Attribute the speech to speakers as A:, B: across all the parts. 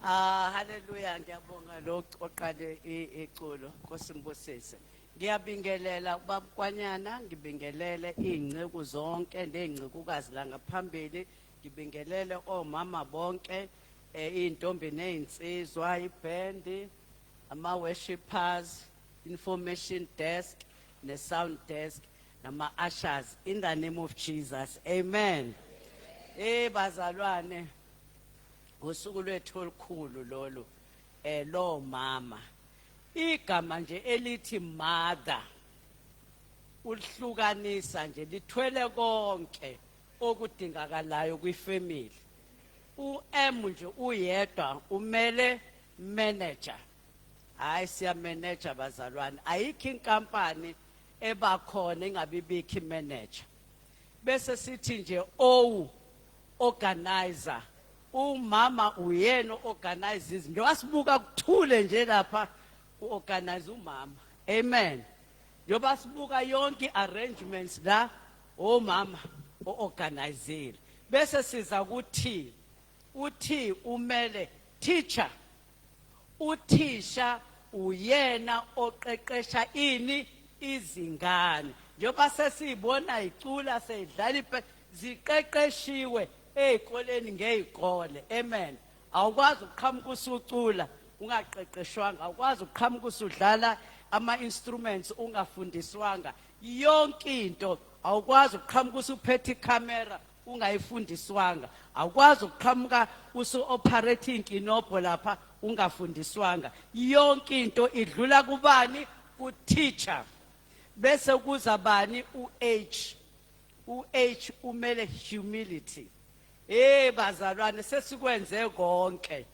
A: Ah, haleluya, ngiyabonga lo oqale iculo. Nkosi mbusise. Ngiyabingelela ubaba Kwanyana, ngibingelele izinceku zonke nezincekukazi la ngaphambili, ngibingelele omama bonke, izintombi nezinsizwa, ibhendi, ama worshipers, information desk ne sound desk nama ushers, in the name of Jesus. Amen. Bazalwane, usuku lwethu olukhulu lolu, lo mama. Igama nje elithi mother, ulihlukanisa nje, lithwele konke okudingakalayo kwifamily. U-M nje uyedwa umele manager. Hayi, siya manager, bazalwane. Ayikho inkampani ebakhona ingabibikho imanager. Bese sithi nje O, organizer. Umama uyena organize izinto. Wasibuka kuthule nje lapha, uorganize umama. Amen. Njoba sibuka yonke arrangements la, omama oorganizile. Bese siza ku-T. U-T umele teacher. Uthisha uyena oqeqesha ini? Izingane. Njengoba sesiyibona icula, seyidlala, ziqeqeshiwe ezikoleni ngezikole. Amen. Awukwazi ukuqhamuka usucula ungaqeqeshwanga, awukwazi ukuqhamuka usudlala ama instruments ungafundiswanga. Yonke into, awukwazi ukuqhamuka usuphethe ikhamera ungayifundiswanga, awukwazi ukuqhamuka usu-operate inkinobho lapha ungafundiswanga. Yonke into idlula kubani? Ku-teacher. Bese kuza bani? U-H. U-H umele humility. Bazalwane, sesikwenze konke,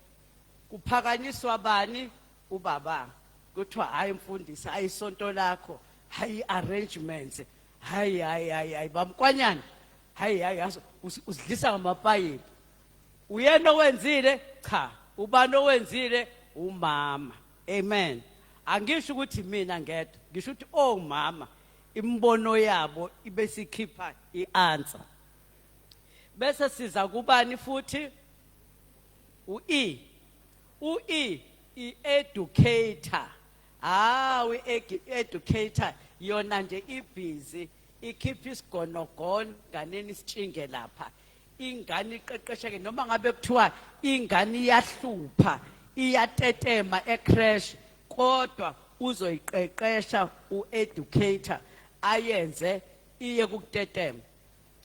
A: kuphakanyiswa bani? Ubaba. Kuthiwa, "Hayi mfundisi, hayi isonto lakho, hayi arrangements, hayi, hayi, hayi, hayi bamkwanyana, hayi, hayi." Yazi uzidlisa ngamapayipi. Uyena owenzile? Cha. Ubani owenzile? Umama. Amen. Angisho ukuthi mina ngedwa, ngisho ukuthi omama imbono yabo ibesikhipha ianswer. Bese siza kubani futhi? U-E. U-E, i-educator. Ah, i-educator yona nje ibhizi ikhipha isigonogono nganeni, isitshinge lapha, ingane iqeqesheke. Noma ngabe kuthiwa ingane iyahlupha, iyatetema ecreche, kodwa uzoyiqeqesha u-educator ayenze iye kukutetema.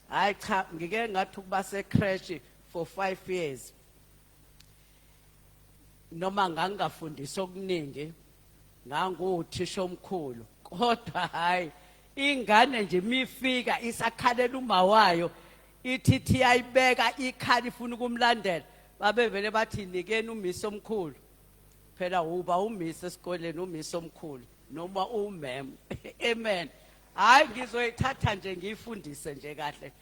A: Hayi cha, ngike ngathi ukuba secreche for 5 years, noma ngangingafundisi okuningi, nganguthisha omkhulu, kodwa hayi, ingane nje mifika isakhalela uma wayo, ithi thi ayibeka ikhala, ifuna ukumlandela, babevele bathi, "Nikeni umisi omkhulu." Phela uba umisi esikoleni, umisi omkhulu noma umem. Amen. Hayi, ngizoyithatha nje ngiyifundise nje kahle,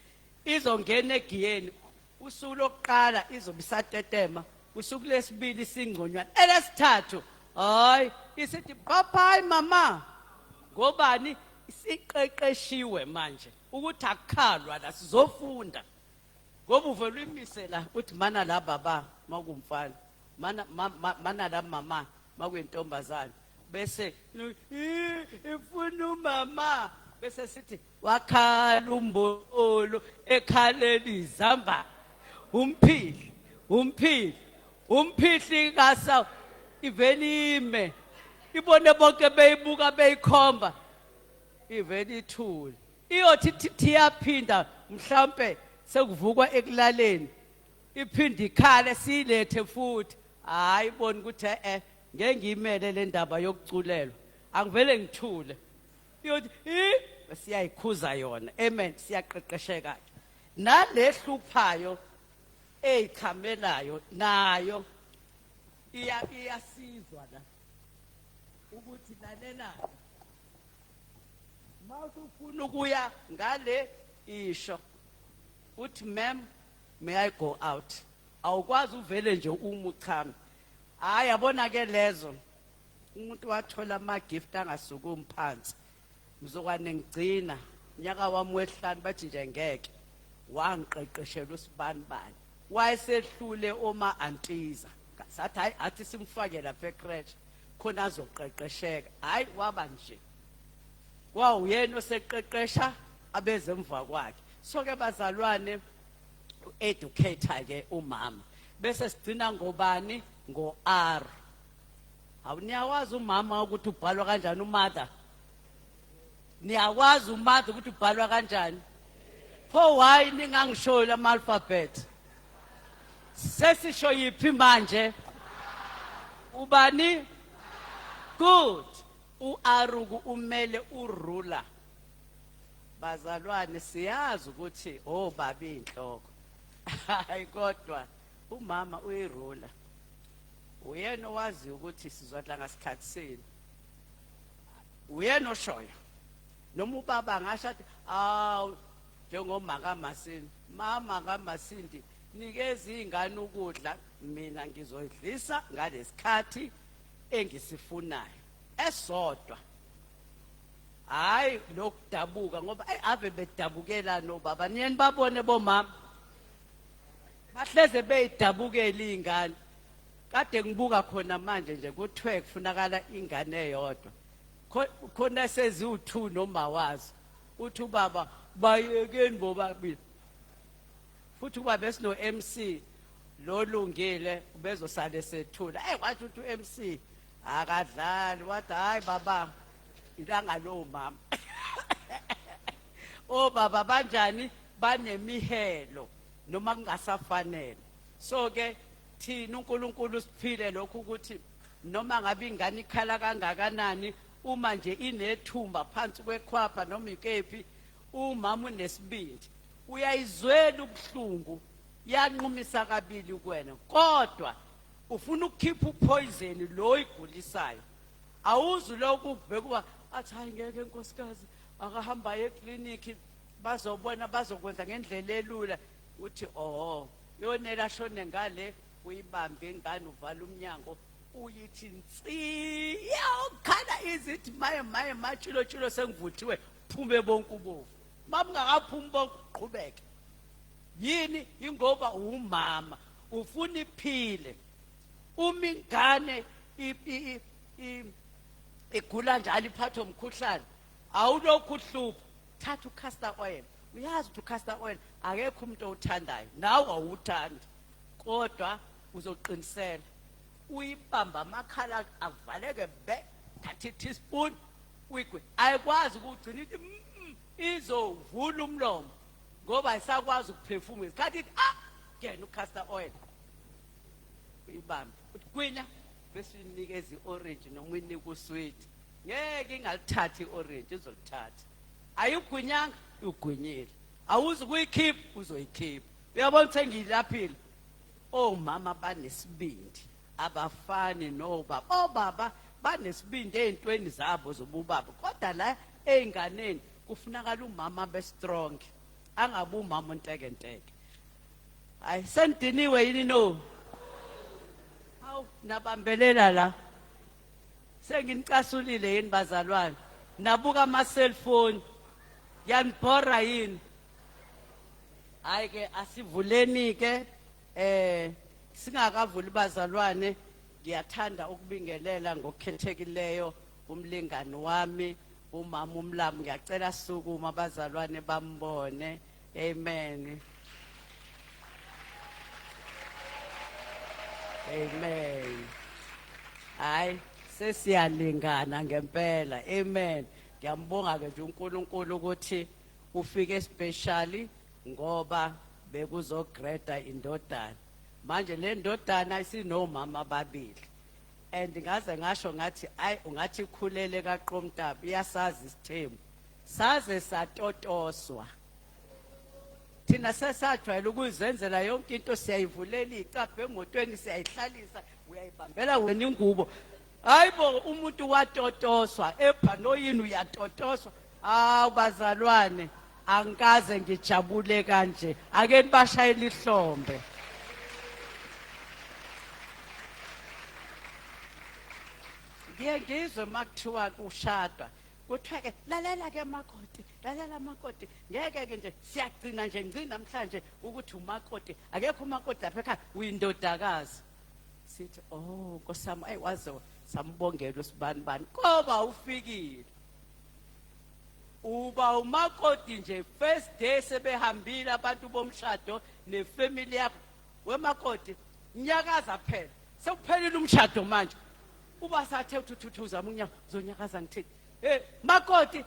A: izongena egiyeni. Usuku lokuqala izobe isatetema, usuku lesibili singconywana, elesithathu hayi, isithi, "Bye bye, mama." Ngobani? Isiqeqeshiwe manje ukuthi akukhalwa la, sizofunda. Ngoba uvela uyimise la, uthi, "Mana la, baba," makumfana, "Mana, mana la, mama," makuyintombazana. Bese ifuna umama, bese sithi, "Wakhala umbolo ekhalela izamba, umphihli, umphihli, umphihli kasa." Ivele ime, ibone bonke beyibuka, beyikhomba, ivele ithule. Iyothi thiyaphinda, mhlambe sekuvukwa ekulaleni, iphinde ikhale, siyilethe futhi. Hayi, bona ukuthi ngeke ngiyimele le ndaba yokuculelwa, angivele ngithule. Iyothi i siyayikhuza yona. Amen. Siyaqeqesheka nalehluphayo eyichamelayo nayo, iyasizwa la ukuthi lalela, mawufuna ukuya ngale, isho uthi, "Ma'am, may I go out?" Awukwazi uvele nje uma uchama. Hayi, yabona ke lezo, umuntu wathola ama gift angasukumi phansi. Mzokwane ngigcina nyaka wami wesihlanu, bathi nje ngeke wangiqeqeshela usibani bani, wayesehlule oma antiza. Sathi hayi, athi simfake lapha ecreche khona azoqeqesheka. Hayi, waba nje kwawuyena oseqeqesha abeze emva kwakhe. So ke bazalwane, educator ke umama. Bese sigcina ngobani? Ngo R. Hawu, niyawazi umama ukuthi ubhalwa kanjani? Umother, niyakwazi umother ukuthi ubhalwa kanjani? Pho why ningangishoyo lama alphabet? Sesisho yiphi manje? Ubani? Good. U-Aruku umele uruler. Bazalwane, siyazi ukuthi obaba inhloko, hayi, kodwa umama uyiruler. Uyena owazi ukuthi sizodla ngasikhathi sini, uyena oshoyo. Noma ubaba angasho athi awu, njengoma kaMasindi, mama kaMasindi, nikeza izingane ukudla, mina ngizoyidlisa ngalesikhathi engisifunayo esodwa. Hayi, lokudabuka, ngoba ayi, ave bedabukela nobaba. Niyeni babone bomama bahleze beyidabukela izingane. Kade ngibuka khona manje nje, kuthiwe kufunakala ingane eyodwa, khona seziwu-2 noma wazi. Uthi ubaba, bayekeni bobabili. Futhi kuba besino MC lolungile, ubezosale sethula. Hey, wathi uthi uMC akadlali, wathi hayi baba, ilanga lo mama. Obaba banjani? Banemihelo noma kungasafanele. So ke thina uNkulunkulu siphile lokhu ukuthi noma ngabe ingane ikhala kangakanani, uma nje inethumba phansi kwekhwapha noma ikephi, umama unesibindi, uyayizwela ubuhlungu, yanqumisa kabili kuwena, kodwa ufuna ukukhipha upoison lo igulisayo. Awuzi lokhu kubheka, athi hayi ngeke nkosikazi, akahamba aye ekliniki, bazobona, bazokwenza ngendlela elula. Uthi oh, yonela shone ngale, uyibambe ingane, uvala umnyango, uyithi nsi, iyawukhala izithi maye maye matshilo tshilo, sengivuthiwe, phume bonke ubovu. Mabungakaphumi bonke, uqhubeke. Yini? Ingoba umama ufuna iphile. Uma ingane igula njalo, iphathwe umkhuhlane, awulokhu uhlupha, thatha ucastor oil. Uyazi ukuthi ucastor oil akekho umuntu owuthandayo, nawe awuwuthandi, kodwa uzoqinisela, uyibamba amakhala avaleke be, thatha i-teaspoon uyigwe. Ayikwazi ukugcina ithi izovula umlomo ngoba ayisakwazi ukuphefumula. Isikhathi ithi ah, ngena ucastor oil, uyibambe, uthi gwinya, bese uyinikeza i-orange noma uyinika usweet. Ngeke ingalithathi i-orange, izolithatha. Ayigwinyanga, ugwinyile. Awuzi kuyikhipha, uzoyikhipha. Uyabona ukuthi sengiyilaphile. Omama banesibindi, abafani nobaba. Obaba banesibindi ey'ntweni zabo zobubaba, kodwa la ey'nganeni kufunakala umama abe strong, angabe umama ontekenteke. Hayi, senidiniwe yini? No, hawu, nabambelela la. Senginicasulile yini bazalwane? Nabuka ama-cellphone, yanibhora yini? Hayi ke, asivuleni ke. Singakavuli bazalwane, ngiyathanda ukubingelela ngokukhethekileyo umlingani wami, umama uMlamu. Ngiyacela sukuma abazalwane bambone. Amen, amen. Hayi, sesiyalingana ngempela. Amen. Ngiyambonga ke nje uNkulunkulu ukuthi ufike specially, ngoba bekuzogreda indodana. Manje le ndodana isinomama ababili, and ngaze ngasho ngathi ayi, ungathi ikhulele kaQomtaba, iyasazi isithembu. Saze satotoswa thina, sesajwayela ukuzenzela yonke into, siyayivulela icapha emotweni, siyayihlalisa, uyayibambela wena ingubo. Hayibo, umuntu watotoswa ebhanoyini, uyatotoswa. Hawu bazalwane, angikaze ngijabule kanje. Ake nibashayele ihlombe. Ngiye ngizwe makuthiwa kushadwa, kuthiwa ke lalela ke makoti, lalela makoti, ngeke ke nje siyagcina nje, ngci namhlanje ukuthi umakoti akekho, umakoti lapha ekhaya uyindodakazi. Sithi, oh Nkosi yami, ayi waze sambongela usibani bani koba ufikile. Uba umakoti nje first day sebehambile abantu bomshado nefamily yakho, wemakoti nyakaza phela, sekuphelile umshado manje. Uba sathe uthi uzama unyaka uzonyakaza, ngithini? Hey makoti,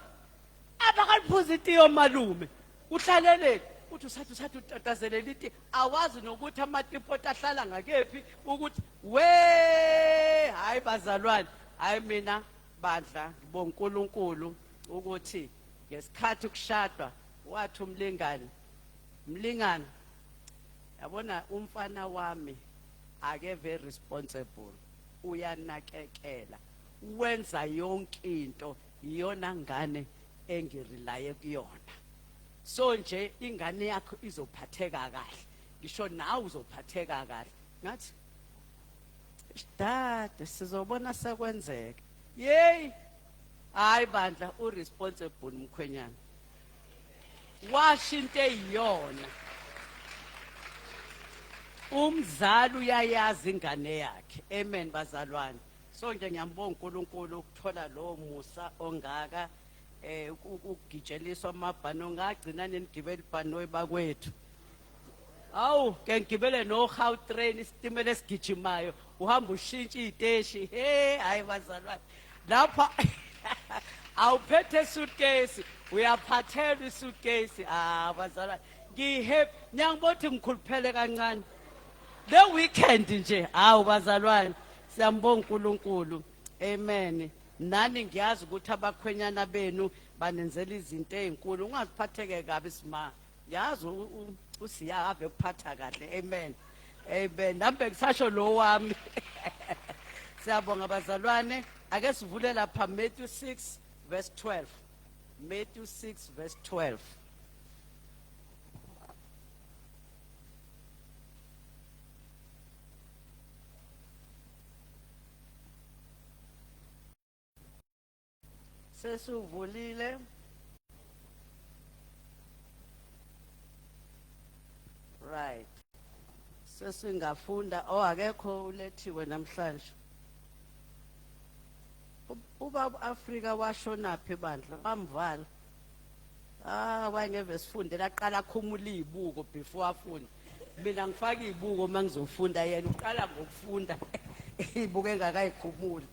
A: abakaliphuza itiyo malume, uhlaleleni? Uthi usathi utatazelela iti, awazi nokuthi amatipoti ahlala ngakephi, ukuthi we hayi bazalwane, hayi mina bandla, ngibonga uNkulunkulu ukuthi ngesikhathi kushadwa wathi umlingani, mlingani, yabona umfana wami ake very responsible, uyanakekela, wenza yonke into, iyona ngane engirelaye kuyona. So nje ingane yakho izophatheka kahle, ngisho nawe uzophatheka kahle. Ngathi dade, sizobona sekwenzeka. Yey, hayi bandla, uresponsible mkhwenyana, washo into eyiyona. Umzali uyayazi ingane yakhe. Amen bazalwane. So nje ngiyambonga uNkulunkulu ukuthola lowo musa ongaka, ukugitsheliswa amabhano, ngagcina nenigibela ibhanoyi bakwethu. Awu ke ngigibele no Gautrain, isitimela esigijimayo, uhamba ushintsha iteshi. Hey hayi bazalwane, lapha awuphethe suitcase, uyaphathelwa isuitcase. Ah bazalwane, ngihappy, ngiyangibothi ngikhuluphele kancane le weekend nje. Hawu bazalwane, siyambonga uNkulunkulu. Amen. Nani ngiyazi ukuthi abakhwenyana benu banenzela izinto ezinkulu, ungaziphatheke kabi sima, yazi usiya ave kuphatha kahle. Amen, amen. Nami bengisasho lo wami. Siyabonga bazalwane. Ake sivule lapha Matthew 6 verse 12, Matthew 6 verse 12. Sesuvulile. Right, sesingafunda. Oh, akekho ulethiwe namhlanje. Ubaba Afrika washona phi bandla? Bamvala. Ah, wayengeve sifunde, laqala akhumula izibuko before afunde. Mina ngifaka izibuko mangizofunda, yena uqala ngokufunda izibuko engakayikhumuli.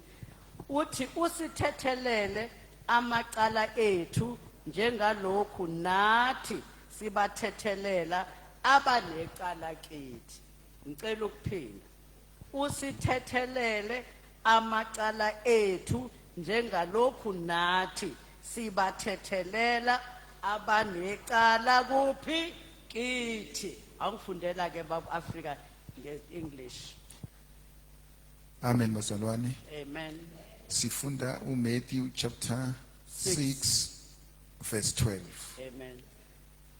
A: Uthi usithethelele amacala ethu njengalokhu nathi sibathethelela abanecala kithi. Ngicela ukuphinda: usithethelele amacala ethu njengalokhu nathi sibathethelela abanecala kuphi? Kithi. Angifundela ke baba Afrika nge-English.
B: Amen bazalwane.
A: Amen.
B: Sifunda uMatthew chapter 6 verse 12.
A: Amen.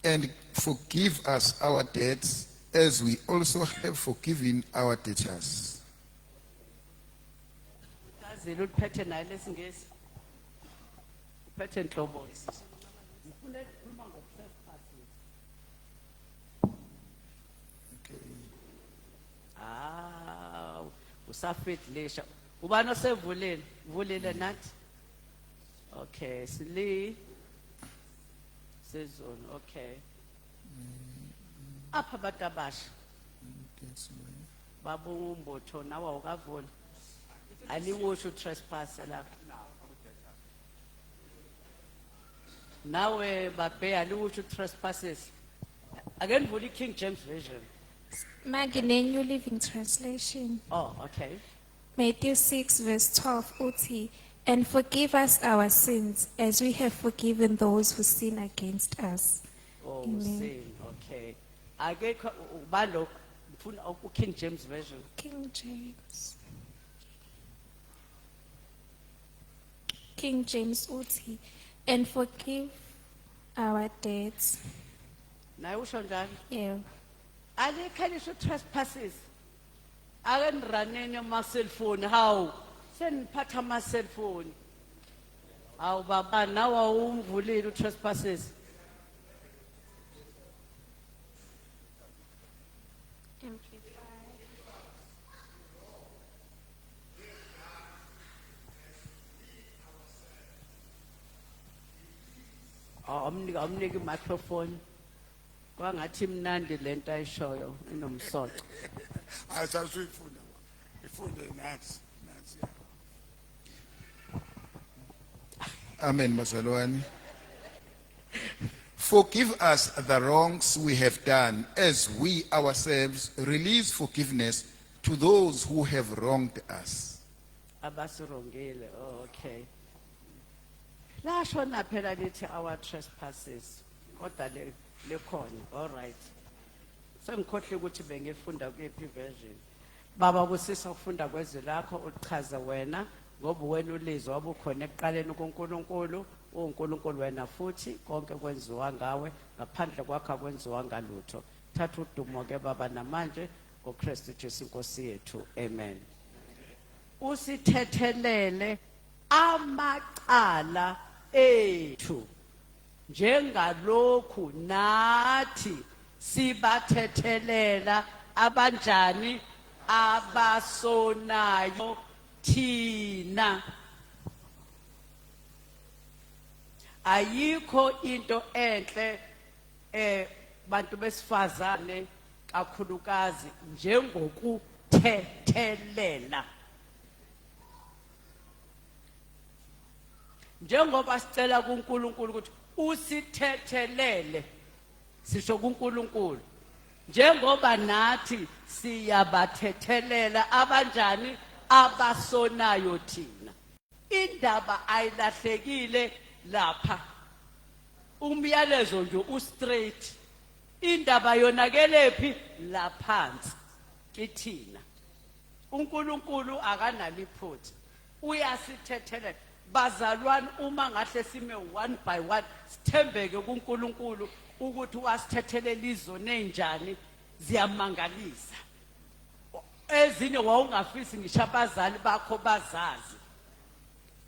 B: And forgive us our debts as we also have forgiven our debtors.
A: Kazile uliphethe naye lesingesi. Uphethe nhlobo. Ngifuna ukukhuluma ngo-trespasses.
B: Okay.
A: Ah, usafidlisha. Ubani osevulile? Vulile nathi? Okay, sili Sizulu, okay. Apha abantu abasha. Babumbotho nawe awukavuli. Aliwusho trespass lapha. Nawe babe aliwusho trespasses. Ake nivule i-King James Version.
C: Magi ne-New Living Translation.
A: Oh, okay.
C: Matthew 6 verse 12 uthi, "And forgive us our sins as we have forgiven those who sin against us."
A: Oh,
C: Amen.
A: sin. Okay. Akekho ubalo ngifuna u-King James Version.
C: King James. King James uthi, "And forgive our debts."
A: Naye usho njalo.
C: Yeah.
A: Alikho lisho trespasses. Ake niraneni ama cellphone, hawu. Seniphatha ama cellphone. Hawu baba, nawe awumvulile u-trespasses.
C: Amplified.
A: Wamnika wamnika i-microphone. Kwangathi imnandi lento ayishoyo inomsoco.
D: Asasuyifunda. Ifunde nathi, nathi.
B: Amen, bazalwane. Forgive us the wrongs we have done as we ourselves release forgiveness to those who have wronged us.
A: Abasirongile. Oh, okay. Lashona phela lithi our trespasses. Kodwa le lekhona. All right. Sengikhohle ukuthi bengifunda kuyiphi version. Baba kusisa ukufunda kwezwi lakho uchaze wena ngoba wena ulizwa wabukhona ekuqaleni kuNkulunkulu uNkulunkulu wena futhi konke kwenziwa ngawe ngaphandle kwakho akwenziwa ngalutho. Thatha udumo ke baba namanje ngoKristu Jesu inkosi yethu. Amen. Usithethelele amacala ethu njengalokhu nathi sibathethelela abanjani abasonayo thina. Ayikho into enhle bantu besifazane kakhulukazi njengokuthethelela. Njengoba sicela kuNkulunkulu ukuthi usithethelele, sisho kuNkulunkulu njengoba nathi siyabathethelela abanjani abasonayo thina. Indaba ayilahlekile lapha, umyalezo nje u-straight. Indaba yonakelephi? Laphansi kithina. uNkulunkulu akanalo iphutha, uyasithethelela. Bazalwane, uma ngahle sime one by one sithembeke kuNkulunkulu ukuthi wasithethelela izono ezinjani, ziyamangalisa. Ezinye wawungafisi ngisho abazali bakho bazazi,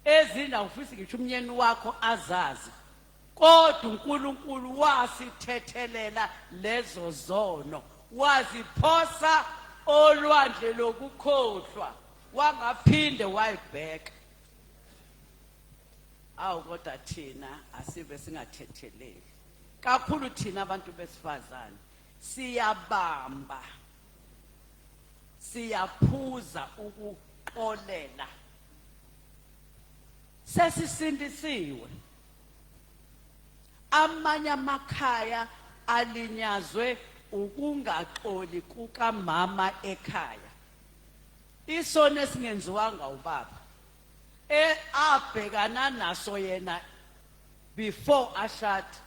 A: ezinye awufisi ngisho umnyeni wakho azazi, kodwa uNkulunkulu wasithethelela lezo zono, waziphosa olwandle lokukhohlwa, wangaphinde wayibheka. Awu, kodwa thina asibe singathetheleli kakhulu. Thina abantu besifazane siyabamba, siyaphuza ukuxolela. Sesisindisiwe. Amanye amakhaya alinyazwe ukungaxoli kukamama ekhaya, isono esingenziwanga ubaba abhekana naso yena before ashade,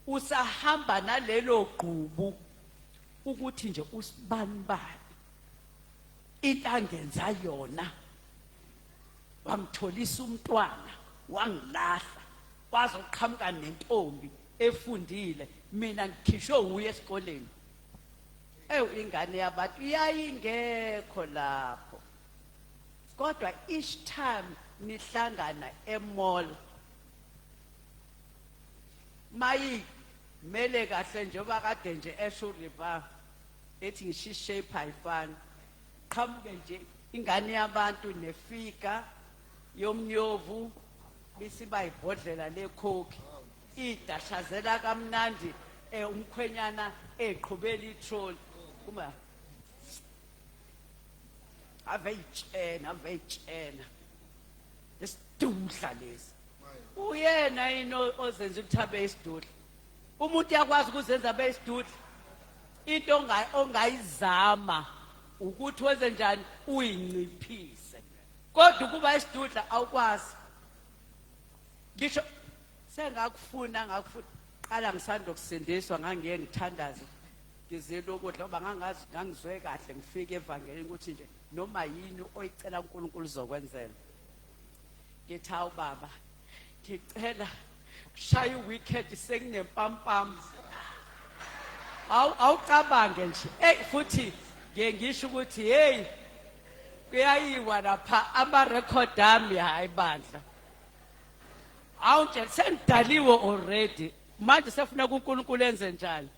A: usahamba nalelo gqubu ukuthi nje usibanibani into angenza yona, wangitholisa umntwana wangilahla, wazoqhamuka nentombi efundile, mina ngikhishwe uye esikoleni. Ewu, ingane yabantu yayingekho lapho, kodwa each time nihlangana e-mall mayi mele kahle njengoba kade nje esho uriva ethi ngisho i-shape ayifani, qhamuke nje ingane yabantu nefika yomnyovu bisiba ibhodlela lekhokhi idashazela kamnandi, umkhwenyana eqhubela i-trolley kuma ave itshena, ave itshena isidudla lesi. Uyena yini ozenza ukuthi abe isidudla? Umuntu uyakwazi ukuzenza abe isidudla. Into ongayizama ukuthi wenze njani uyinciphise, kodwa ukuba isidudla awukwazi. Ngisho sengakufuna ngakufuna qala ngisanda ukusindiswa, ngangiye ngithandaze ngizile ukudla ngoba ngangazi ngangizwe kahle ngifike evangelini ukuthi nje noma yini oyicela uNkulunkulu uzokwenzela. Ngithi hawu baba, ngicela kushaya uwicket sekunempampam. Awucabange nje, hey, futhi ngiye ngisho ukuthi hey kuyayiwa lapha ama-record ami. Hayi bandla, awu nje sengidaliwe already, manje sefuna kuNkulunkulu enze njani?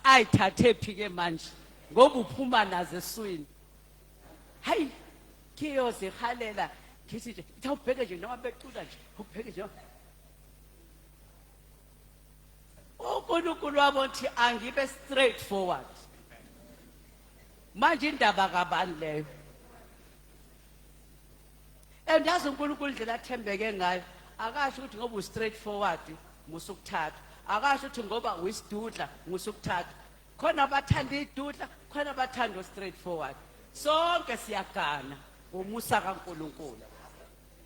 A: Ayithathe phi ke manje ngoba uphuma nazo eswini? Hayi, kiyozihalela. Ngithi nje ithi awubheke nje noma becula nje, ubheke nje. uNkulunkulu wabo uthi angibe straight forward. Manje indaba kabani leyo? And yazi uNkulunkulu indlela athembeke ngayo, akasho ukuthi ngoba u straight forward musukuthatha, akasho ukuthi ngoba uyisidudla musukuthatha. Khona abathanda idudla, khona abathanda straight forward. Sonke siyagana ngomusa kaNkulunkulu,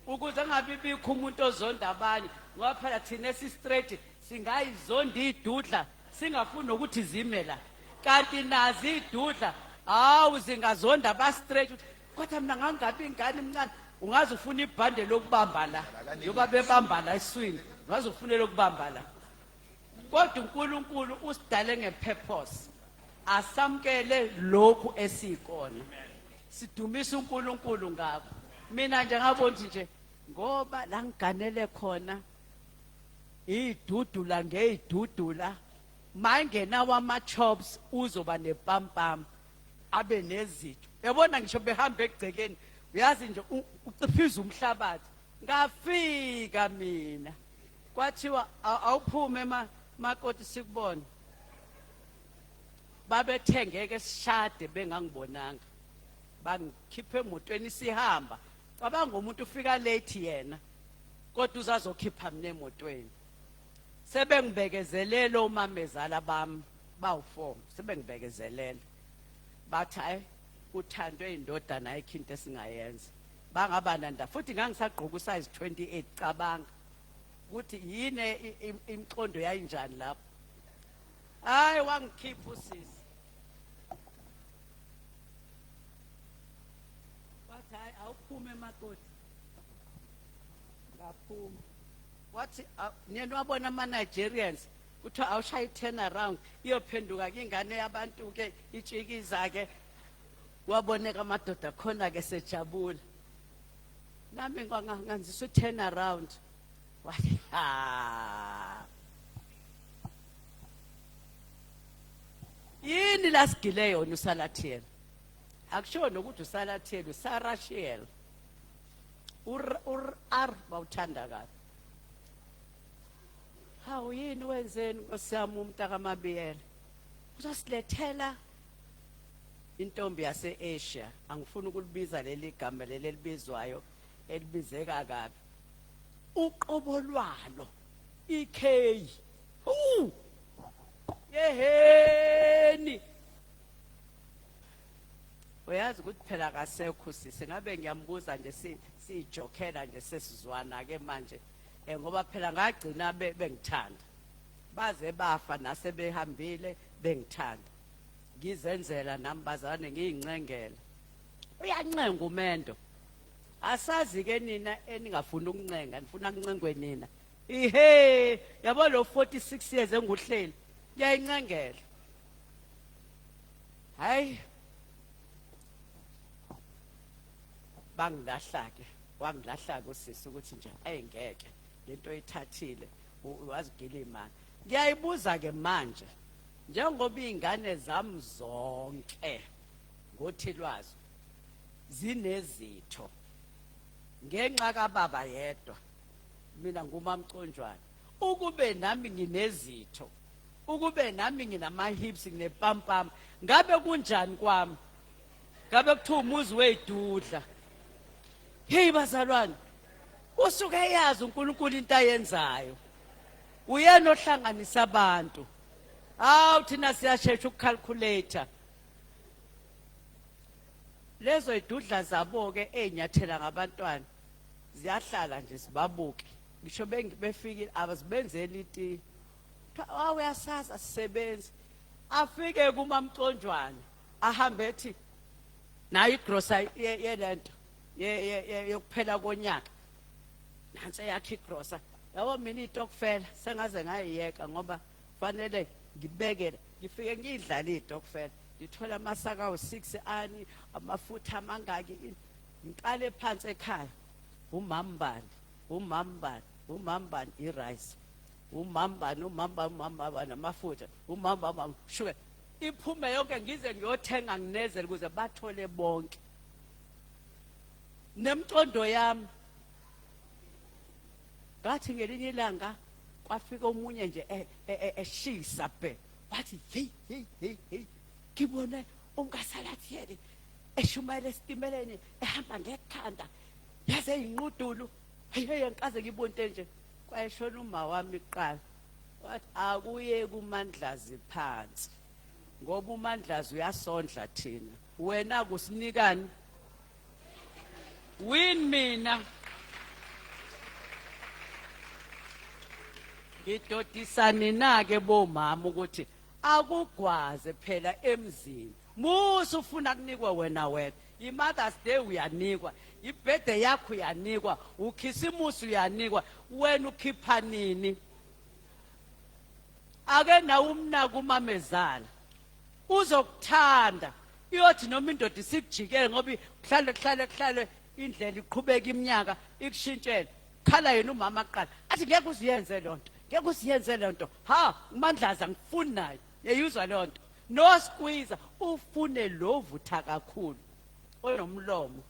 A: ukuze ngabi bikho umuntu ozonda abanye, ngoba phela thina esi-straight singayizonda idudla, singafuni nokuthi zime la, kanti nazi idudla hawu zingazonda aba-straight. Kodwa mina ngangabi ingane imncane, ungaze ufuna ibhande lokubamba la, njengoba bebamba la eswini, ungaze ufune lokubamba la. Kodwa uNkulunkulu usidale ngepurpose, asamkele lokhu esikona, sidumisa uNkulunkulu ngakho. Mina nje ngabona nje ngoba la ngiganele khona idudula ngeyidudula, mangenawo ama-chops uzoba nepampam abe nezitho, yabona ngisho behamba egcekeni, uyazi nje uciphiza umhlabathi. Ngafika mina kwathiwa awuphume ma makoti sikubone. Babethengeke sishade bengangibonanga, bangikhiphe emotweni sihamba. Cabanga umuntu ufika late yena, kodwa uzazokhipha mina emotweni. Sebengibekezelela omamezala bami bawu-4, sebengibekezelela, bathi hayi uthandwe indodana, ayikho into esingayenza. Bangaba nanda futhi ngangisagqoka usize 28. Cabanga ukuthi yini imiqondo yayinjani lapho. Hayi, wangikhipha usisi, wathi hayi awuphume makoti. Ngaphuma, wathi niyena wabona ama-Nigerians, kuthiwa awushaye i-turn around, iyophenduka ke ingane yabantu-ke itshikiza-ke. Waboneka amadoda khona-ke sejabula, nami ngangizisa u-turn around. Wathi ha, yini lasigile yona uSalathiel? Akusho nokuthi uSalathiel, uSarashiel, ur bawuthanda kabi. Hawu, yini wenzeni nkosi yami umntakamabiyela? Uzosilethela intombi yase-Asia, angifuni ukulibiza leli gama leli elibizwayo elibizeka kabi, uqobo lwalo ikheyi. Hu yeheni, uyazi ukuthi phela kasekho sisi, ngabe ngiyambuza nje, siyijokhela nje, sesizwana ke manje, ngoba phela ngagcina bengithanda baze bafa, nasebehambile bengithanda, ngizenzela nami bazalwane, ngiyincengela. Uyancenga umendo, asazi ke nina eningafuni ukuncenga, nifuna kuncengwe nina. Ihe, yabo lo 46 years enguhleli ngiyayincengela. Hayi, bangilahla ke, wangilahla ke usisi ukuthi nje ayingeke lento oyithathile, wazigila imali. Ngiyayibuza ke manje, njengoba iy'ngane zami zonke ngothi lwazo zinezitho ngenxa kababa yedwa, mina ngumamconjwana, ukube nami nginezitho, ukube nami nginama-hips, nginepampam, ngabe kunjani kwami? Ngabe kuthiwa umuzi wey'dudla. Heyi bazalwane, usuke eyazi uNkulunkulu into ayenzayo, uyena ohlanganisa abantu. Hawu, thina siyashesha ukucalculate lezo idudla zabo-ke ey'nyathela ngabantwana, ziyahlala nje zibabuke ngisho befikile, abazibenzeli itiye. Kuthiwa uyasazi asisebenzi. Afike kumamconjwane, ahambe ethi nayo igrosa yelento yokuphela konyaka, nansi eyakhe igrosa. Yabo mina itokfela sengaze ngayiyeka, ngoba fanele ngibekele, ngifike ngiyidlale itokfela, ngithola amasaka awu-6 ani amafutha amangaki, ngiqale phansi ekhaya, umambani, umambani, umambani i-rice, umambani, umambani, umambani amafutha, umambani shuke, iphume yonke, ngize ngiyothenga nginezele ukuze bathole bonke. Nemcondo yami. Ngathi ngelinye ilanga kwafika omunye nje eshisa bhe. Wathi hey hey hey hey, ngibone umkaSalathiyeli eshumayela esitimeleni ehamba ngekhanda yaze inqudulu. Hey hey, angikaze ngibone into enje. Kwayeshona uma wami kuqala, wathi akuye kuMandlazi phansi, ngoba uMandlazi uyasondla thina, wena kusinikani win. Mina ngidodisa nina-ke bomama ukuthi akugwaze phela emzini. Musa ufuna kunikwe wena wena. I-Mother's Day uyanikwa, i-birthday yakho uyanikwa, uKhisimusi uyanikwa, wena ukhipha nini? Ake nawe umnaka umamezala, uzokuthanda. Iyothi noma indoda isikujikele, ngoba kuhlale kuhlale kuhlale indlela iqhubeka iminyaka ikushintshele, khala yena umama kuqala, athi ngeke uziyenze leyo nto, ngeke uziyenze leyo nto. Ha, uMandlaza angifuni naye, yeyuzwa leyo nto. No squeezer ufune lo vutha kakhulu onomlomo,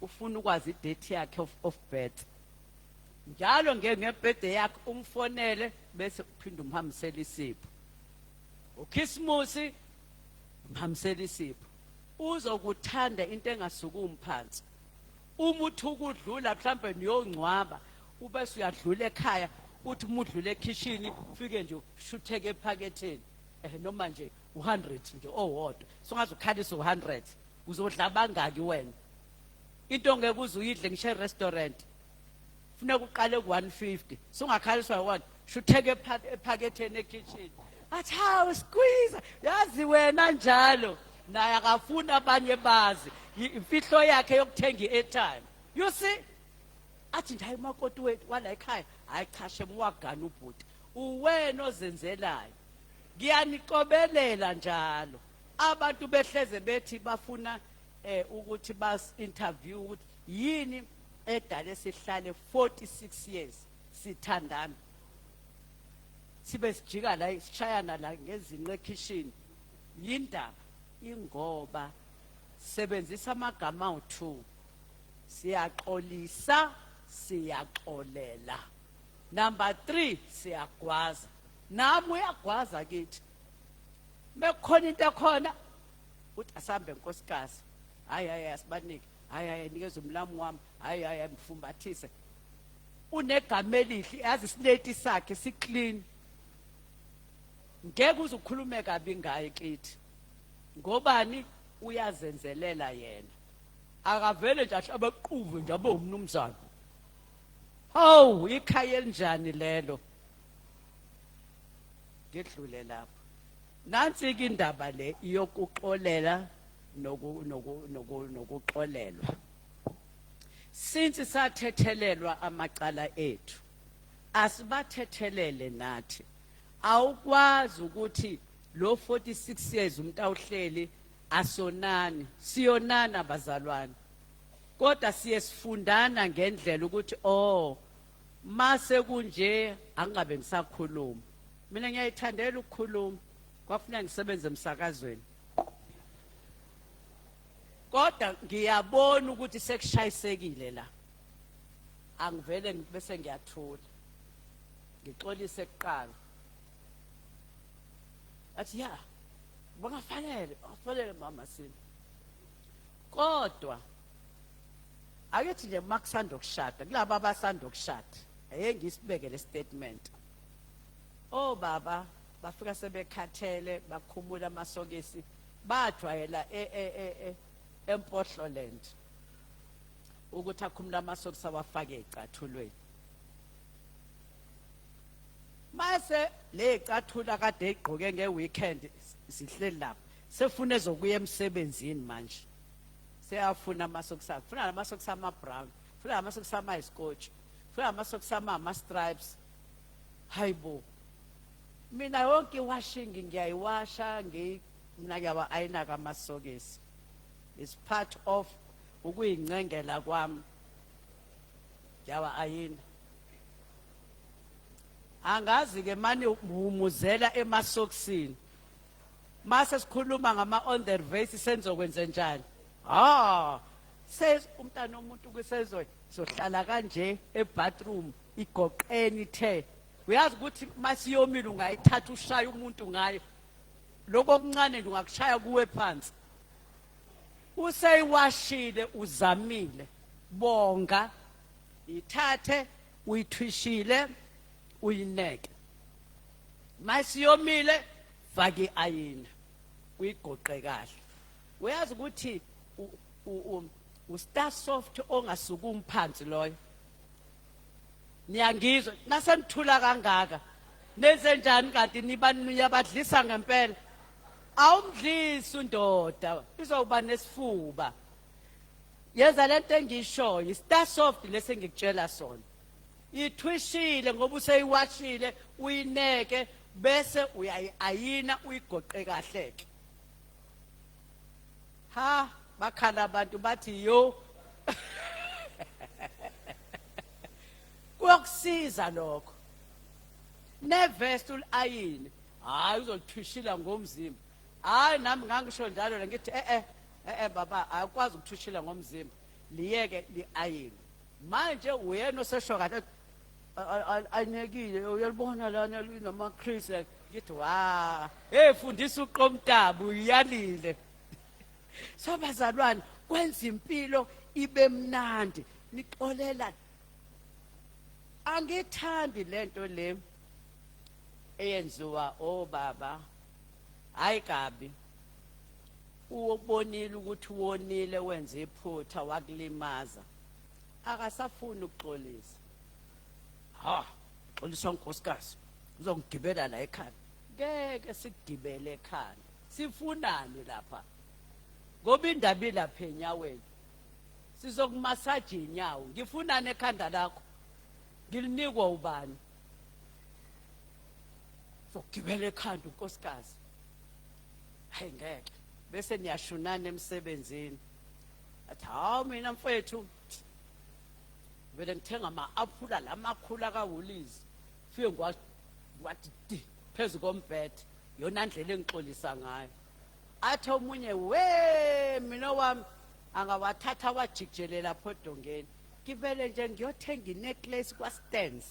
A: ufuna ukwazi i-date yakhe of birth njalo nge-birthday yakhe, umfonele bese uphinda umhambisele isipho. UKhisimusi umhambisele isipho, uzokuthanda into engasukumi phansi. Uma uthi ukudlula mhlambe niyongcwaba, ubese uyadlula ekhaya, uthi uma udlula ekhishini ufike nje ushutheke ephaketheni, noma nje u100 nje owodwa, songaze ukhalise u100. Uzodla bangaki wena? Into ongeke uze uyidle ngisho e-restaurant funeka uqale ku-150, sungakhaliswa yi-one. Shutheke ephaketheni ekhishini, athi hawu squeeze, yazi wena njalo naye akafuni abanye bazi imfihlo yakhe yokuthenga i-airtime, you see. Athi nje hayi, umakoti wethu wala ekhaya, hayi cha shem, wagana ubhuti. Uwena ozenzelayo. Ngiyanicobelela njalo, abantu behleze bethi bafuna ukuthi bas interview ukuthi yini edale sihlale 46 years sithandana, sibe sijika la, sishayana la ngezinqe ekhishini. Yindaba ingoba sebenzisa amagama awu-2: siyaxolisa, siyaxolela. Number 3, siyagwaza. Nami uyagwaza kithi mekukhona into ekhona, uthi asambe nkosikazi. Hayi hayi, asibanike. Hayi hayi, nikeza umlamu wami. Hayi hayi, mfumbathise. Unegama elihle, yazi, isileti sakhe si-clean, ngeke uze ukhulume kabi ngaye kithi. Ngobani? Uyazenzelela yena, akavele nje ahlabe aquve nje abe umnumzana. Hawu, ikhaya elinjani lelo? Ngidlule lapho. Nansi ke indaba le yokuxolela nokuxolelwa. Since sathethelelwa amacala ethu, asibathethelele nathi. Awukwazi ukuthi lo 46 years umuntu awuhleli asonani. Siyonana bazalwane, kodwa siye sifundana ngendlela ukuthi oh, mase kunje angabe ngisakhuluma. Mina ngiyayithandela ukukhuluma, kwafuna ngisebenze emsakazweni, kodwa ngiyabona ukuthi sekushayisekile la, angivele bese ngiyathula, ngixolise kuqala. Athi ya, bangafanele afanele mama sini. Kodwa akethi nje makusanda ukushada, kulabo abasanda ukushada, ake ngisibeke le statement. Oh baba bafika sebekhathele, bakhumula amasokisi, bajwayela eMpohloland ukuthi akhumula amasokisi awafake ecathulweni. Mase le cathula kade egqoke nge-weekend sihleli lapha, sefuna ezokuya emsebenzini manje, seyafuna amasokisi akhe, funa amasokisi ama-brown, funa amasokisi ama-scotch, funa amasokisi ama-stripes. Hayibo, mina yonke i-washing ngiyayiwasha, mina ngiyawa-ayina-ke amasokisi. Is part of ukuyincengela kwami, ngiyawa-ayina. Angazi-ke mani uhumuzela emasokisini. Mase sikhuluma ngama on the reverse, senzokwenze njani? Ah, Says umntana omuntu kusezoyi sohlala kanje ebathroom igoqeni ithe. Uyazi ukuthi masiyomile ungayithatha ushaya umuntu ngayo. Lokho okuncane nje ungakushaya kuwe phansi. Useyiwashile uzamile. Bonga ithathe uyithwishile uyineke. Masiyomile faka iayini uyigoqe kahle. Uyazi ukuthi u-star soft ongasukumi phansi loyo. Niyangizwa nasenithula kangaka. Nenze njani kanti niba niyabadlisa ngempela? Awumdlisi undoda, izokuba nesifuba. Yenza lento engishoyo, i-star soft lesi engikutshela sona. Ithwishile ngoba useyiwashile, uyineke bese uyayi-ayina uyigoqe kahle ke. Ha, bakhala abantu bathi yo. Kuyokusiza lokho. Nevest ulayini, hayi uzolithwishila ngomzimba. Hayi nami ngangisho njalo la ngithi eh eh eh baba awukwazi ukuthwishila ngomzimba. Liyeke liayini. Manje uyena osesho kahle ayinekile uyalibona lana linama Chris ngithi wa hey fundisa uqomtabu uyalile. So bazalwane kwenza impilo ibe mnandi nixolela. Angithandi lento le eyenziwa obaba hayi kabi. Ubonile ukuthi wonile wenze iphutha wakulimaza akasafuni ukuxolisa. Ha, xolisa nkosikazi uzongigibela la ekhanda. Ngeke sikugibele ekhanda. Sifunani lapha? Ngoba indaba ilapha enyaweni. Sizokumasaja inyawo. Ngifunani ekhanda lakho? Ngilinikwa ubani? Zokugibela ekhanda unkosikazi. Hayi ngeke. Bese niyashunana emsebenzini. Athi hawu mina mfethu vele ngithenga ama-aphula lamakhulu akawulizi fike ngwathi di phezu kombhede yona ndlela engixolisa ngayo. Athi omunye we mina wami angawathatha wajikijelela lapho odongeni, ngivele nje ngiyothenga inecklace kwa-Stans,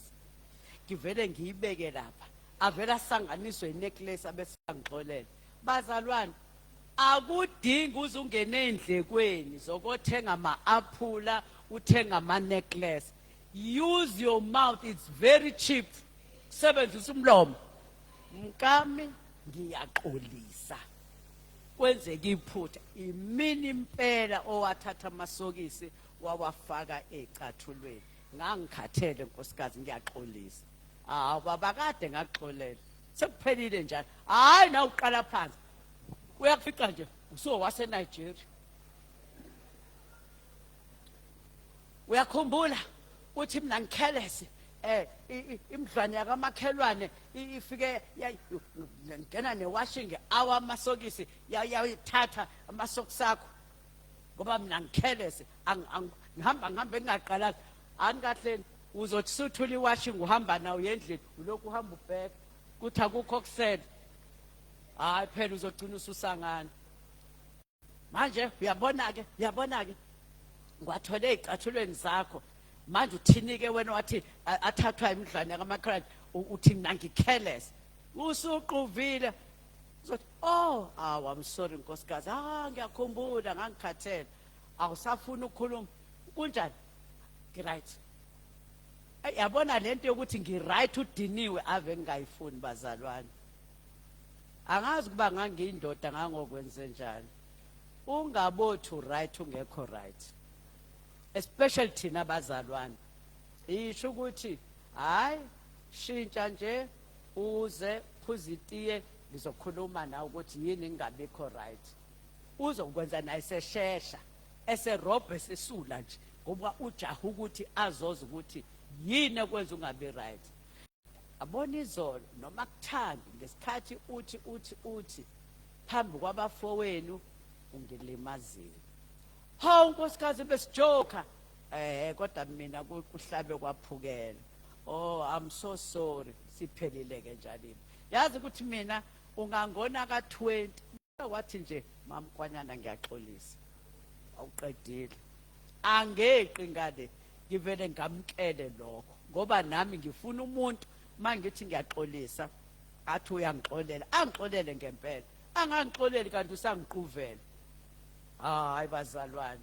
A: ngivele ngiyibeke lapha, avele asanganiswe inecklace abese angixolela. Bazalwane, akudingi uze ungene ey'ndlekweni zokothenga ama-aphula, uthenga ama-necklace. Use your mouth, it's very cheap. Sebenzisa umlomo. Mkami ngiyaxolisa, kwenzeka iphutha, imini impela owathatha amasokisi wawafaka ecathulweni, ngangikhathele nkosikazi, ngiyaxolisa. Hawu baba, kade ngakuxolela, sekuphelile njalo. Hayi nawe uqala phansi, uyakufica nje usowase Nigeria. Uyakhumbula uthi mina ngikhelese imidlwane yakamakhelwane ifike ngena newashing awa amasokisi yayithatha amasokisi akho ngoba mina ngikhelese ngihamba ngihambe ngingaqalazi. Ani kahleni uzothi suthula iwashing uhamba nawo endlini ulokhu uhamba ubheka kuthi akukho kusele. Hayi phela uzogcina ususangana. Manje uyabona ke, uyabona ke ngiwathole ezicathulweni zakho. Manje uthini ke wena wathi athathwa imidlwane kamakhelwane, uthi mina ngicareless. Usuquvile. Uzothi oh, awu I'm sorry nkosikazi. Ah ngiyakhumbula ngangikhathele. Awusafuni ukukhuluma. Kunjani? Ngi-right. Yabona lento yokuthi ngi-right udiniwe ave ngingayifuni bazalwane. Angazi kuba ngangiyindoda ngangokwenze njani. Ungabothi right ungekho right. Especially thina abazalwane. Isho ukuthi hayi shintsha nje uze phuza itiye ngizokhuluma nawe ukuthi yini ngingabikho right. Uzokwenza naye seshesha eserobhe sesula nje ngoba ujaha ukuthi azoza ukuthi yini ekwenza ungabi right. Abona izolo noma kuthandi ngesikhathi uthi uthi uthi phambi kwabafowenu ungilimazile. Hawu nkosikazi besijoka kodwa mina kuhlabe kwaphukela. Oh I'm so sorry, siphelile ke njalo. Yazi ukuthi mina ungangona ka 20 wathi nje mamkwanyana ngiyaxolisa. Awuqedile. Angeqi ngale, ngivele ngamkele lokho ngoba nami ngifuna umuntu mangithi ngiyaxolisa athi uyangixolela, angixolele ngempela, angangixoleli kanti usangiquvela. Hayi bazalwane,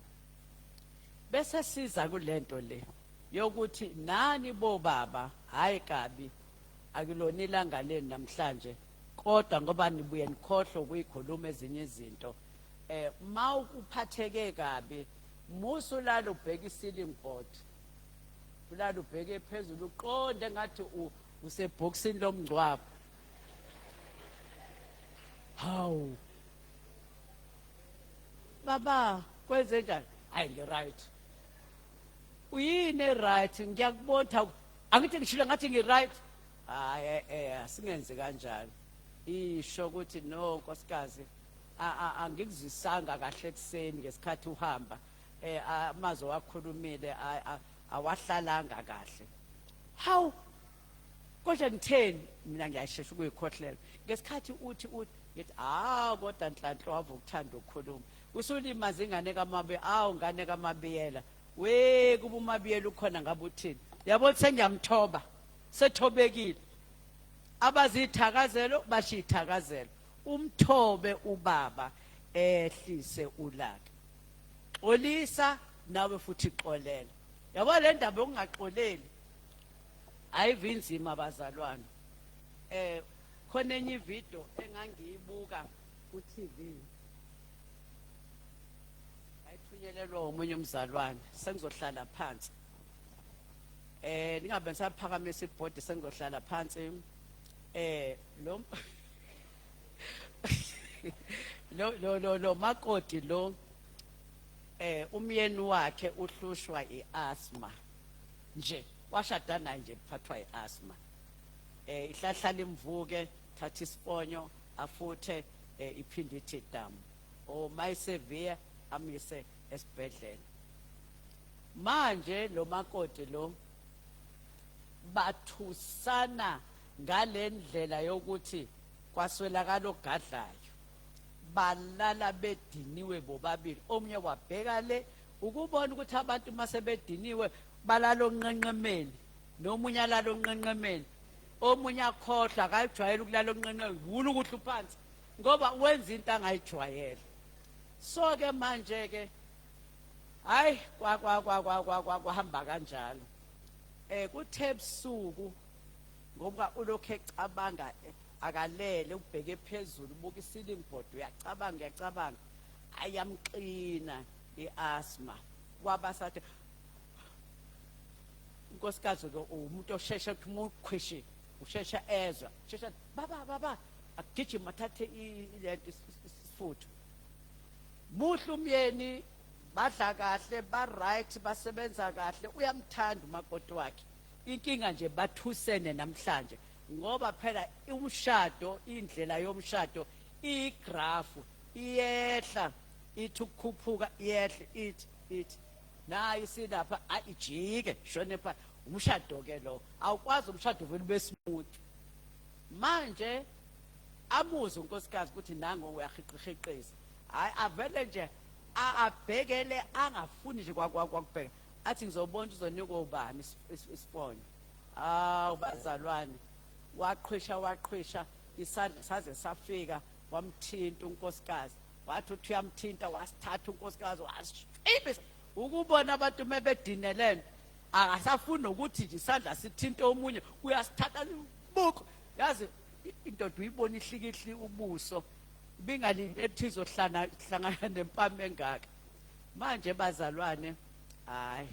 A: bese siza kulento le yokuthi nani bobaba, hayi kabi, akulona ilanga lenu namhlanje, kodwa ngoba nibuye nikhohlwe ukuyikhuluma ezinye izinto. Mawuphatheke kabi, musulala ubheka i-ceiling board, ulala ubheke phezulu, uqonde ngathi usebhokisini lomngcwabo. Hawu baba, kwenze njani? Hayi, ngi-right. Uyini right? Ngiyakubona, angithi ngishilo ngathi ngi-right. Hayi, asingenzi kanjalo. Isho ukuthi no nkosikazi, angikuzwisanga kahle ekuseni ngesikhathi uhamba, amazwi wakhulumile awahlalanga kahle. Hawu, kodwa ngitheni mina? Ngiyashesha ukuyikhohlela. Ngesikhathi uthi ngithi, ah, kodwa Nhlanhla wave ukuthanda ukukhuluma, usulimaza ingane kaMabe. Awu ngane kaMabiyela, we kuba uMabiyela ukhona ngabe uthini? Yabo, sengiyamthoba, sethobekile. Abazithakazelo bashiya ithakazelo, umthobe ubaba, ehlise ulaka, xolisa nawe futhi xolela. Yabo, le ndaba yokungaxoleli ayivinzima bazalwane. Khona enye ivideo engangiyibuka ku TV, ayithunyelelwa omunye umzalwane. Sengizohlala phansi, ningabe nisaphakamisa ibhodi, sengizohlala phansi. Lo makoti lo, umyeni wakhe uhlushwa iasthma nje, washada naye nje kuphathwa iasthma. Ihlahlala imvuke, thatha isiponyo afuthe, iphinde ithi dam o mayisevere, amise esibhedlela. Manje lo makoti lo bathusana ngalendlela yokuthi kwaswelakala ogadlayo, balala bediniwe bobabili. Omunye wabheka le ukubona ukuthi abantu mase bediniwe balala onqenqemeni, nomunye alala onqenqemeni, omunye akhohlwa, akayijwayele ukulala onqenqemeni, wula ukuhla uphansi ngoba wenza into angayijwayele. So ke manje ke, hayi, kwa kwa kwa kwa kwa kwa kwahamba kanjalo. Kuthe ebusuku, ngoba ulokhu ecabanga, akalele, ubheke phezulu, ubuka i-ceiling board, uyacabanga, uyacabanga, ayamxina i-asthma. Kwaba sathi unkosikazi lo umuntu osheshe ukuthi uma ukhwishile usheshe ezwa, shesha, baba, baba, agijima athathe lento isifutho. Muhle umyeni, badla kahle, ba right, basebenza kahle, uyamthanda umakoti wakhe. Inkinga nje bathusene namhlanje ngoba phela umshado, indlela yomshado igrafu iyehla, ithi ukukhuphuka, iyehle, ithi nayi silapha, ayijike shone pha. Umshado ke lo awukwazi umshado vele ube smooth. Manje amuze unkosikazi ukuthi nango uyahiqihiqiza, hayi, avele nje abhekele, angafuni nje kwakubheka, athi ngizobona uzonikwa ubani isifonyo. Hawu bazalwane, waqhwisha, waqhwisha isandla saze safika wamthinta unkosikazi. Wathi uthi uyamthinta, wasithatha unkosikazi wasishibisa. Ukubona abantu mebedinelene, akasafuni ukuthi nje isandla sithinte omunye, uyasithatha buku. Yazi indoda uyibona ihlikihli ubuso, ibingalinde ethi izohlangana hlangana nempama engaka. Manje bazalwane, hayi,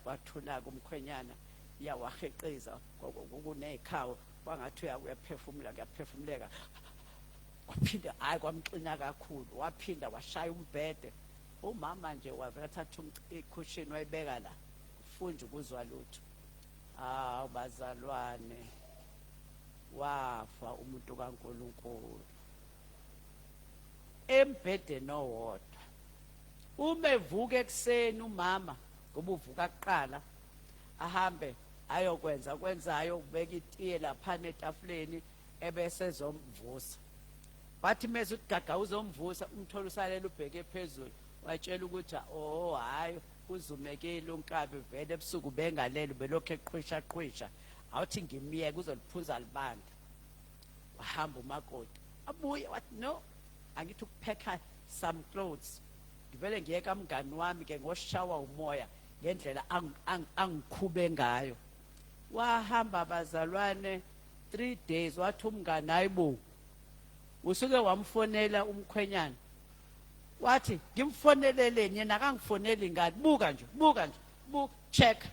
A: wathula kumkhwenyana, yawaheqiza kunezikhawu, kwangathi uyaphefumula, kuyaphefumuleka. Waphinda, hayi, kwamxina kakhulu, waphinda washaya umbhede. Umama nje wavela thatha i-cushion wayibeka la, ufunda ukuzwa lutho. Hawu bazalwane, wafa umuntu kaNkuluNkulu embhedeni owodwa. Uma evuka ekuseni umama, ngoba uvuka kuqala ahambe ayokwenza kwenzayo, ubeka itiye laphana etafuleni, ebese ezomvusa. Wathi mese uthi gaga uzomvusa, umthola usalela ubheke phezulu. Watshela ukuthi oh, hayi. Uzumekile unkabi vele ebusuku bengalele belokhu eqhwisha qhwisha. Awuthi ngimiyeke uzoliphuza libanda. Wahamba umakoti. Abuye wathi no, angithi ukuphekha some clothes. Ngivele ngiyeka mngani wami ke ngoshawa umoya ngendlela angikhube ngayo. Wahamba bazalwane 3 days wathi umngani hayibo. Usuke wamfonela umkhwenyana. Wathi ngimfoneleleni yena akangifoneli ngani, buka nje, buka nje, buka, check,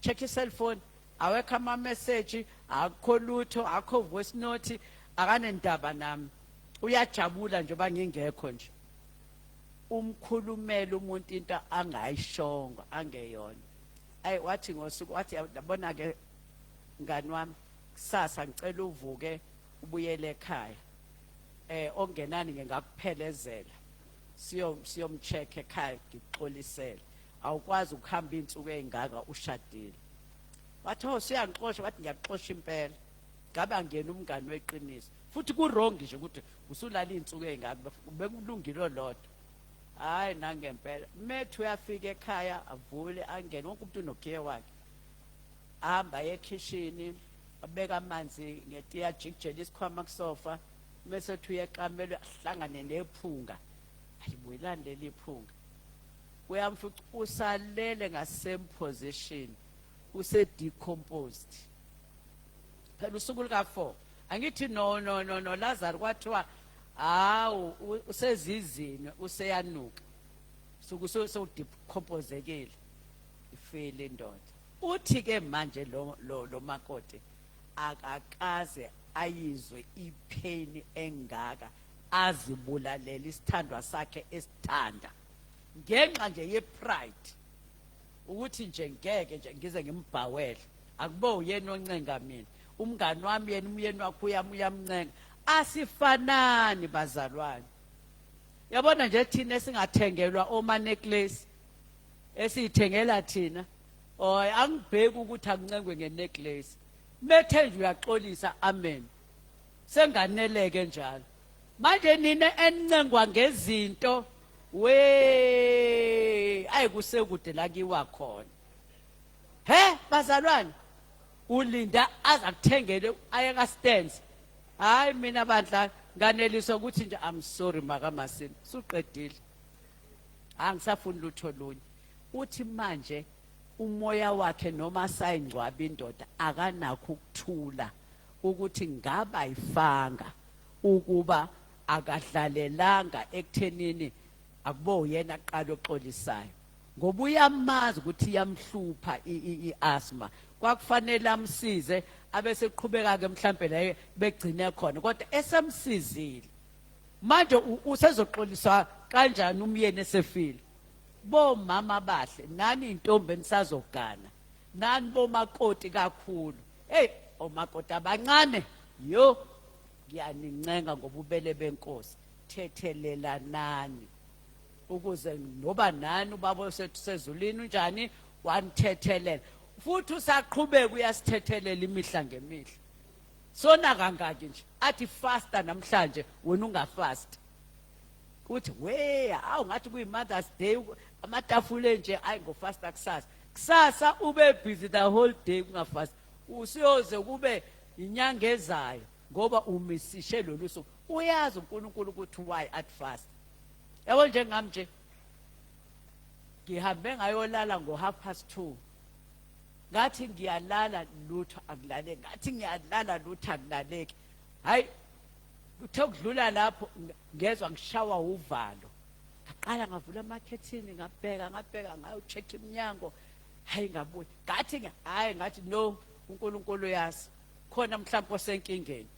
A: check i-cellphone, awekho ama-message, akukho lutho, akukho voice note, akanendaba nami, uyajabula nje uba ngingekho nje. Umkhulumela umuntu into angayishongo angeyona. Ayi wathi ngosuku wathi yabona ke mngani wami, kusasa ngicela uvuke ubuyele ekhaya, ongenani ngingakuphelezela siyomcheck ekhaya ngikuxolisele, awukwazi ukuhamba insuku ezingaka ushadile. Wathi oh siyangixosha, wathi ngiyakuxosha impela, ngabe angena umngani weqiniso. Futhi ku wrong nje ukuthi usulala insuku ezingaka, bekulungile lodwa. Hayi nangempela methu uyafika ekhaya avule angene, wonke umuntu unokhiye wakhe, ahamba ekhishini abeka amanzi ngetiya, ajikijele isikhwama kusofa, mese ethi uyeqamelwe ahlangane nephunga. Ayibuyelani leli phunga, uyamfica usalele nga same position, use decomposed. Phela usuku luka 4 angithi no no no no Lazarus kwathiwa hawu usezizini useyanuka, suku sewudecomposekile, ifile indoda. Uthi ke manje lo lo lo makoti akakaze ayizwe ipain engaka, azibulalela isithandwa sakhe esithanda ngenxa nje ye pride, ukuthi nje ngeke nje ngize ngimbhawele, akubo uyena oncenga mina, umngani wami yena umyeni wakho uyamncenga. Asifanani bazalwane. Yabona nje thina esingathengelwa oma necklace esiyithengela thina, oy angibheki ukuthi akuncengwe ngenecklace, methe nje uyaxolisa amen, senganeleke njalo. Manje nina enincengwa ngezinto we ayikusekude la kiwa khona. He bazalwane, ulinda azakuthengele ayeka stands. Hayi mina bandla nganeliswa ukuthi nje I'm sorry makaMasini, suqedile, angisafuni lutho lunye. Uthi manje umoya wakhe noma sayingcwaba indoda akanakho ukuthula ukuthi ngaba ifanga ukuba akadlalelanga ekuthenini akubo yena aqala oxolisayo, ngoba uyamazi ukuthi iyamhlupha i-asthma, kwakufanele amsize abese qhubeka ke mhlambe la begcine khona, kodwa esemsizile manje usezoxoliswa kanjani umyeni esefile? Bomama abahle nani intombi enisazogana, nani bomakoti kakhulu, hey omakoti abancane, yo ngiyanincenga ngobubele benkosi, thethelelanani ukuze noba nani ubaba osezulwini unjani wanithethelela, futhi usaqhubeka uyasithethelela imihla ngemihla. Sona kangaki nje athi faster namhlanje wena ungafast, uthi we awu ngathi kuyi Mother's Day amatafula nje, ayi ngofasta kusasa, kusasa ube busy the whole day kungafast, usiyoze kube inyanga ezayo ngoba umisishe lolu suku. Uyazi uNkulunkulu ukuthi why at fast. Yabo njengami nje ngihambe ngayolala ngo 2:30, ngathi ngiyalala lutho akulaleki, ngathi ngiyalala lutho akulaleki. Hayi kuthe kudlula lapho ngezwa ngishawa uvalo, ngaqala ngavula amakhethini, ngabheka ngabheka ngayocheck iminyango, hayi ngabuya ngathi hayi ngathi no uNkulunkulu uyazi khona mhlawumbe osenkingeni.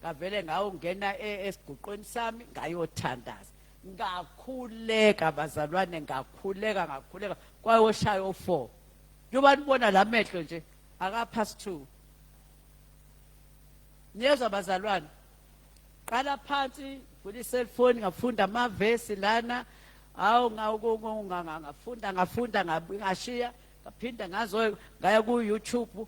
A: Ngavele ngawungena esiguqweni sami ngayothandaza, ngakhuleka bazalwane, ngakhuleka ngakhuleka kwayoshaya o4. Njengoba nibona la mehlo nje aka past 2. Niyezwa bazalwane, qala phansi vula i-cellphone ngafunda amavesi lana, awu ngafunda ngafunda ngashiya ngaphinda ngazo ngaya ku YouTube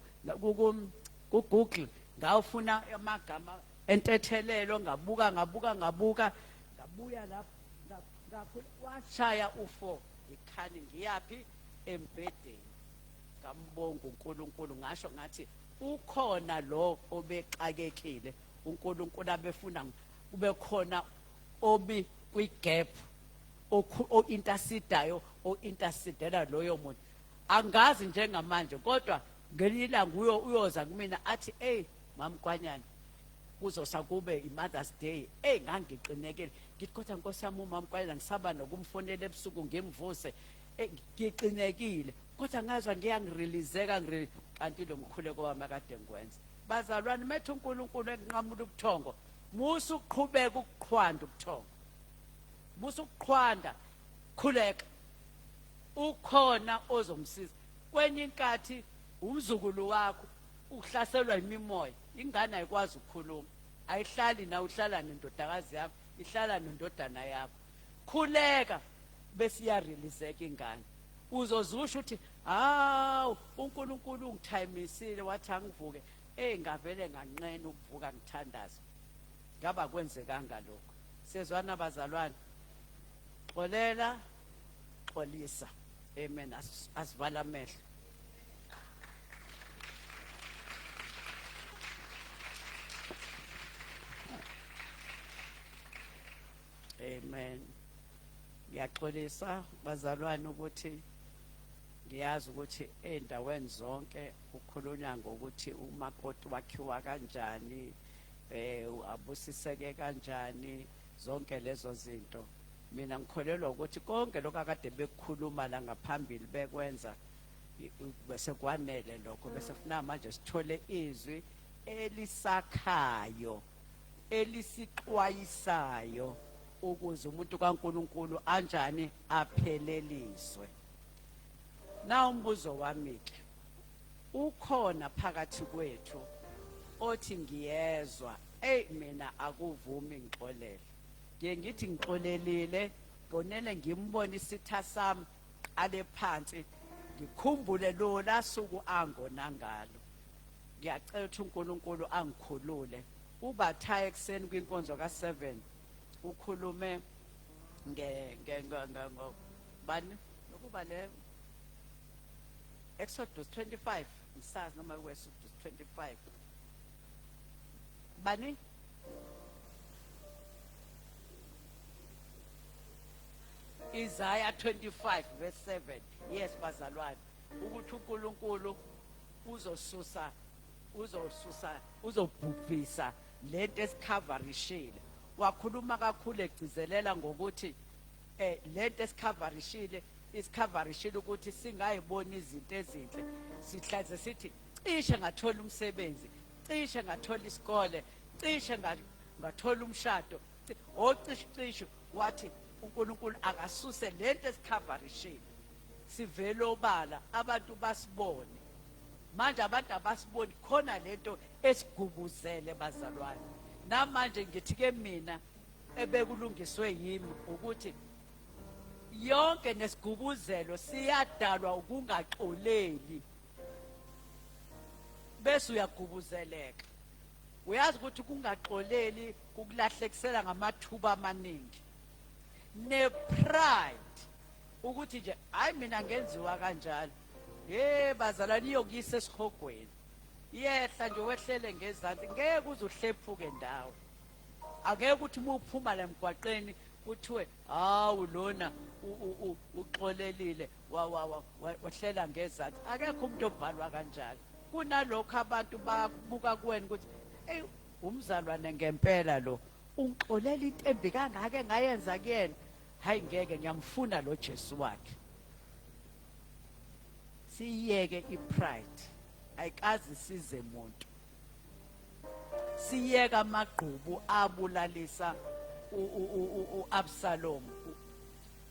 A: ku Google ngawufuna amagama entethelelo, ngabuka ngabuka ngabuka ngabuya lapho washaya u4 ngikhani ngiyaphi Embhedeni ngambonga uNkulunkulu, ngasho ngathi ukhona lo obexakekile, uNkulunkulu abefuna kube khona obi kwi-gap o-intercedayo, o-intercedela loyo muntu. Angazi njengamanje, kodwa ngelinye ilanga uyoza kumina athi, "Ey mamkwanyana, kuzosa kube i-Mother's Day, ey ngangiqinekile." Ngithi, "Kodwa Nkosi yami, umamkwanyana ngisaba nokumfonela ebusuku ngimvuse, ngiqinekile." Kodwa ngazwa ngiyangirelizeka, kanti lo mkhuleko wami akade ngikwenza. Bazalwane, methu uNkulunkulu enqamula ubuthongo, musa ukuqhubeka ukuqhwanda ubuthongo, musa ukuqhwanda, khuleka, ukhona ozomsiza. Kwenye inkathi umzukulu wakho uhlaselwa imimoya, ingane ayikwazi ukukhuluma, ayihlali na, uhlala nendodakazi yakho, ihlala nendodana yakho, khuleka bese iyarelizeka ingane. Uzozusho ukuthi, "Hawu, uNkulunkulu ungithayimisile wathi angivuke, ey ngavele nganqena ukuvuka ngithandaza." Ngaba kwenzekanga lokho? Sezwana bazalwane? Xolela, xolisa. Amen. Asivala amehlo. Amen. Ngiyaxolisa bazalwane ukuthi ngiyazi ukuthi ey'ndaweni zonke kukhulunywa ngokuthi umakoti wakhiwa kanjani, abusiseke kanjani, zonke lezo zinto. Mina ngikholelwa ukuthi konke lokho akade bekukhuluma la ngaphambili bekwenza bese kwanele lokho, bese funa manje sithole izwi elisakhayo, elisixwayisayo, ukuze umuntu kaNkuluNkulu anjani apheleliswe. Na umbuzo wami ke, ukhona phakathi kwethu othi, "Ngiyezwa, ey mina akuvumi ngixolele, ngiye ngithi ngixolelile, ngonele ngimbone isitha sami qale phansi, ngikhumbule lo lasuku angona ngalo, ngiyacela ukuthi uNkulunkulu angikhulule"? Ubatha ekuseni kwinkonzo ka7 ukhulume nge nge ngo bani nokuba le Exodus 25, ngisazi noma ku-Exodus 25 bani, Isaiah 25 verse 7. Yes bazalwane, ukuthi uNkulunkulu uzosusa uzobhubhisa lento esikhavarishile. Wakhuluma kakhulu egcizelela ngokuthi lento esikhavarishile isikhavarishile ukuthi singayiboni izinto ezinhle, sihlaze sithi cishe ngathola umsebenzi, cishe ngathola isikole, cishe ngathola umshado, ocishe cishe. Wathi uNkulunkulu akasuse lento esikhavarishile, sivele obala abantu basibone. Manje abantu abasiboni khona lento esigubuzele bazalwane. Namanje ngithi ke mina ebekulungiswe yimi ukuthi yonke nesigubuzelo siyadalwa ukungaxoleli, bese uyagubuzeleka. Uyazi ukuthi ukungaxoleli kukulahlekisela ngamathuba amaningi, ne-pride ukuthi nje hayi mina ngenziwa kanjalo. Hey bazalwane, iyokuyisa esihogweni, yehla nje wehlele ngezansi, ngeke uze uhlephuke ndawo. Angeke ukuthi uma uphuma la emgwaqeni kuthiwe, "Hawu, lona uxolelile, wehlela ngezansi." Akekho umuntu obhalwa kanjalo. Kunalokho abantu babuka kuwena ukuthi, "Ey, umzalwane ngempela lo, ungixolela into embi kangaka engayenza kuyena, hayi ngeke, ngiyamfuna lo Jesu wakhe." Siyeke ipride, ayikazi size muntu. Siyeka amagqubu abulalisa uAbsalom,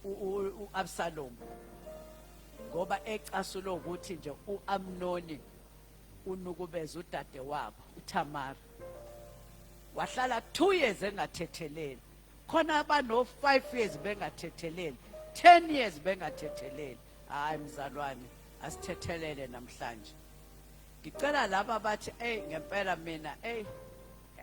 A: uAbsalom ngoba ecasulo ukuthi nje uAmnoni unukubeza udade wabo uThamar, wahlala 2 years engathetheleli. Khona abano 5 years bengathetheleli, 10 years bengathetheleli. Hayi mzalwane, asithethelele namhlanje. Ngicela laba bathi, "Ey ngempela mina, ey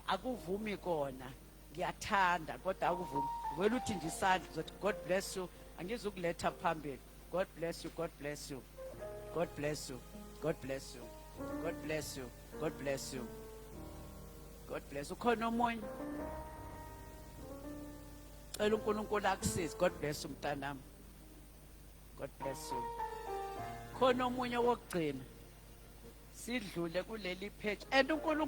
A: akuvumi kona, ngiyathanda kodwa akuvumi," wena uthi nje isandla, uzothi, "God bless you." Angizukuletha phambili. God bless you. God bless you. God bless you. God bless you. God bless you. God bless you. God bless you. Ukhona omunye? Cela uNkulunkulu akusize. God bless you, mntanami. God bless you. Khona omunye wokugcina? Sidlule kuleli page and uNkulunkulu